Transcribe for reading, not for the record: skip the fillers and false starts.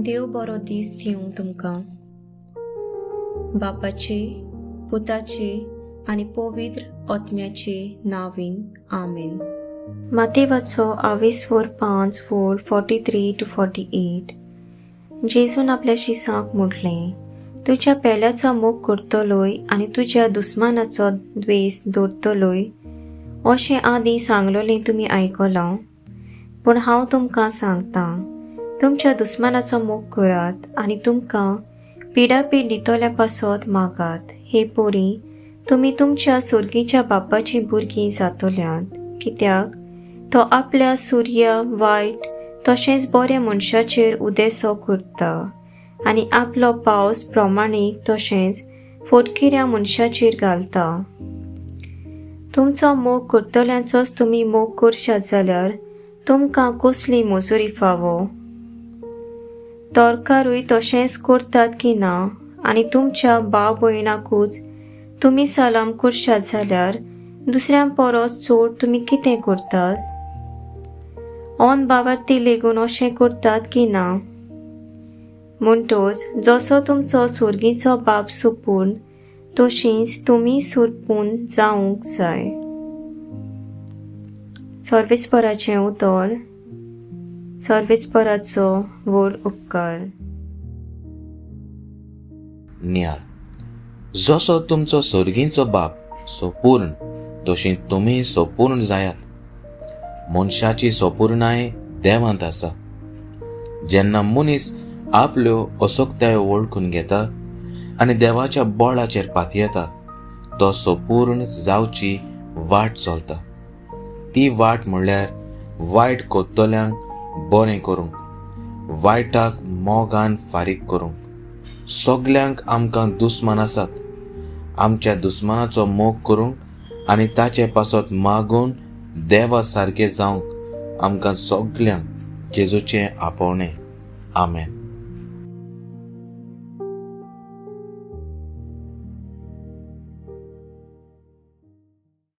देव बरो दीस दिवं तुमकां. बापाचे, पुताचे आनी पवित्र आत्म्याचे नांवान, आमेन. मातेवाचो आवेस्वर 5 वोळ 43 टू 48. जेजून आपल्या शिसांक म्हटलें, तुज्या पेल्याचो मोग करतलोय आनी तुज्या दुस्मानाचो द्वेस दवरतलोय अशें आदीं सांगलोलें तुमी आयकलां. पूण हांव तुमकां सांगतां, तुमच्या दुस्मानाचो मोग करात आनी तुमकां पिडापीड दितल्या पासत मागात. हे पोरी तुमी तुमच्या सोर्गीच्या बापाचीं भुरगीं जातल्यांत, कित्याक तो आपल्या सुर्या वायट तशेंच बऱ्या मनशाचेर उदेसो करता आनी आपलो पावस प्रमाणीक तशेंच फोटकिऱ्या मनशाचेर घालता. तुमचो मोग करतल्यांचोच तुमी मोग करशात जाल्यार तुमकां कसली मजुरी फावो? तोरकारूय तशेंच करतात की ना? आनी तुमच्या भाव भयणाकूच तुमी सलाम करशात जाल्यार दुसऱ्यां परस चड तुमी कितें करतात? ऑन बावार्थी लेगून अशें करतात की ना? म्हणटोच जसो तुमचो सोर्गीचो बाप सुपूर्ण तशींच तुमी सुरपून जावंक जाय. सर्वेस्पराचें उतर. सर्वेस्पराचो व्हड उपकार. नियाळ. जसो तुमचो सर्गींचो बाप सोपूर्ण तशी तुमी सोपूर्ण जायात. मनशाची सोपूर्णाय देवांत आसा. जेन्ना मनीस आपल्यो असक्तायो वळखून घेता आनी देवाच्या बळाचेर पातयेता, तो सोपूर्ण जावची वाट चलता. ती वाट म्हणल्यार वायट कोत्तल्यांक बरें करूंक, वायटाक मोगान फारीक करूंक. सगल्यांक आमकां दुस्मान आसात. आमच्या दुस्मानाचो मोग करूंक आनी ताचे पासत मागून देवा सारकें जावंक आमकां सगल्यांक जेजूचें आपोवणें. आमेन.